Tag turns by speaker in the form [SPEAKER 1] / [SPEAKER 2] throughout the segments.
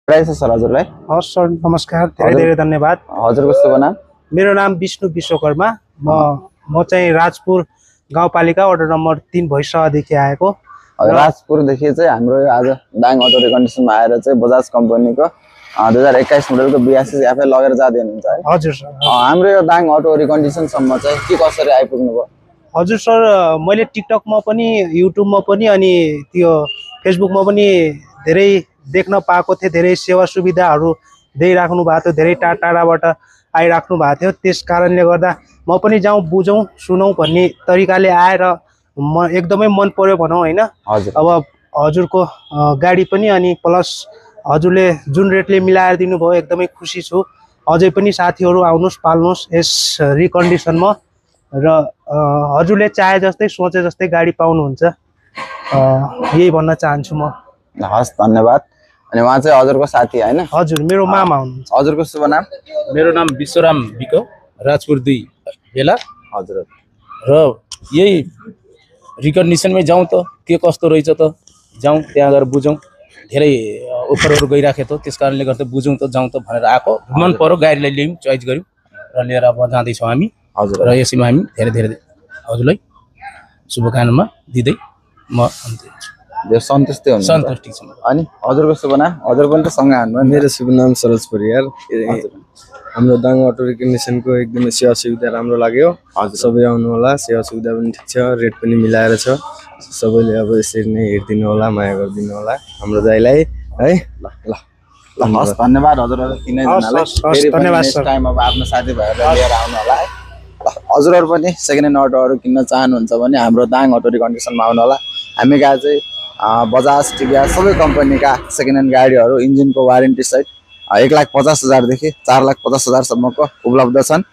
[SPEAKER 1] price sir हजुरलाई
[SPEAKER 2] हस् sir नमस्कार धेरै धेरै धन्यवाद
[SPEAKER 1] हजुरको शुभ नाम
[SPEAKER 2] मेरो नाम विष्णु विश्वकर्मा म चाहिँ राजपुर गाउँपालिका वडा नम्बर 3 भैसवादेखि आएको
[SPEAKER 1] राजपुरदेखि चाहिँ हाम्रो आज दाङ अटो रिकन्डिसनमा आएर चाहिँ बजाज कम्पनीको 2021 मोडलको 82 आफै लगेर जाँदै हुनुहुन्छ है
[SPEAKER 2] हजुर सर
[SPEAKER 1] हाम्रो यो दाङ अटो रिकन्डिसनसम्म चाहिँ के कसरी आइपुग्नु भयो
[SPEAKER 2] हजुर सर मैले टिकटकमा पनि युट्युबमा पनि अनि त्यो फेसबुकमा पनि धेरै देख्न पाएको थिएँ धेरै सेवा सुविधाहरू दिइराख्नु भएको थियो धेरै टाढा टाढाबाट आइराख्नु भएको थियो त्यस कारणले गर्दा म पनि जाउँ बुझौँ सुनौँ भन्ने तरिकाले आएर म एकदमै मन पर्यो भनौँ हैन अब हजुरको गाडी पनि अनि प्लस हजुरले जुन रेटले मिलाएर दिनुभयो एकदमै खुसी छु अझै पनि साथीहरू आउनुहोस् पाल्नुहोस् यस रिकन्डिसनमा र हजुरले चाहे जस्तै सोचे जस्तै गाडी पाउनुहुन्छ यही भन्न चाहन्छु म
[SPEAKER 1] हस् धन्यवाद अनि उहाँ चाहिँ हजुरको साथी हैन
[SPEAKER 2] हजुर मेरो मामा हुनुहुन्छ
[SPEAKER 1] हजुरको शुभ नाम
[SPEAKER 3] मेरो नाम विश्वराम बिको राजपुर 2 बेला
[SPEAKER 1] हजुर
[SPEAKER 3] र यही रिकन्डिसनमै जाउँ त के कस्तो रहेछ त जाउँ त्यहाँ गएर बुझौँ धेरै अफरहरू गइराखेको थियो त्यस कारणले गर्दा बुझौँ त जाउँ त भनेर आएको मन पर्यो गाडीलाई ल्यायौँ चोइस गर्यौँ र लिएर अब जाँदैछौँ हामी
[SPEAKER 1] हजुर
[SPEAKER 3] र यसैमा हामी धेरै धेरै हजुरलाई शुभकामना दिँदै म
[SPEAKER 1] यो सन्तुष्टि हुनुहुन्छ
[SPEAKER 3] सन्तुष्टि छु
[SPEAKER 1] अनि हजुरको शुभ नाम हजुर पनि त सँगै हान्नु
[SPEAKER 4] मेरो शुभ नाम सरोज परियार हाम्रो दाङ अटो रिकन्डिसनको एकदमै सेवा सुविधा राम्रो लाग्यो सबै आउनु होला सेवा सुविधा पनि ठिक छ रेट पनि मिलाएर छ सबैले अब यसरी नै हेरिदिनु होला माया गरिदिनु होला हाम्रो दाइलाई है
[SPEAKER 1] ल ल ल हस् धन्यवाद हजुरहरु तीनैजनालाई फेरि पनि नेक्स्ट टाइम अब आफ्नो साथीभाइहरुलाई लिएर आउनु होला है हजुरहरु पनि सेकेन्ड ह्यान्ड अटोहरु किन्न चाहनुहुन्छ भने हाम्रो दाङ अटो रिकन्डिसनमा आउनु होला हामी कहाँ चाहिँ बजाज टिभिएस सबै कम्पनीका सेकेन्ड ह्यान्ड गाडीहरु इन्जिनको वारेन्टी सहित 1,50,000 देखि 4,50,000 सम्मको उपलब्ध छन्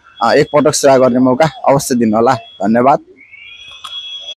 [SPEAKER 1] एक पटक सेवा गर्ने मौका अवश्य दिनु होला धन्यवाद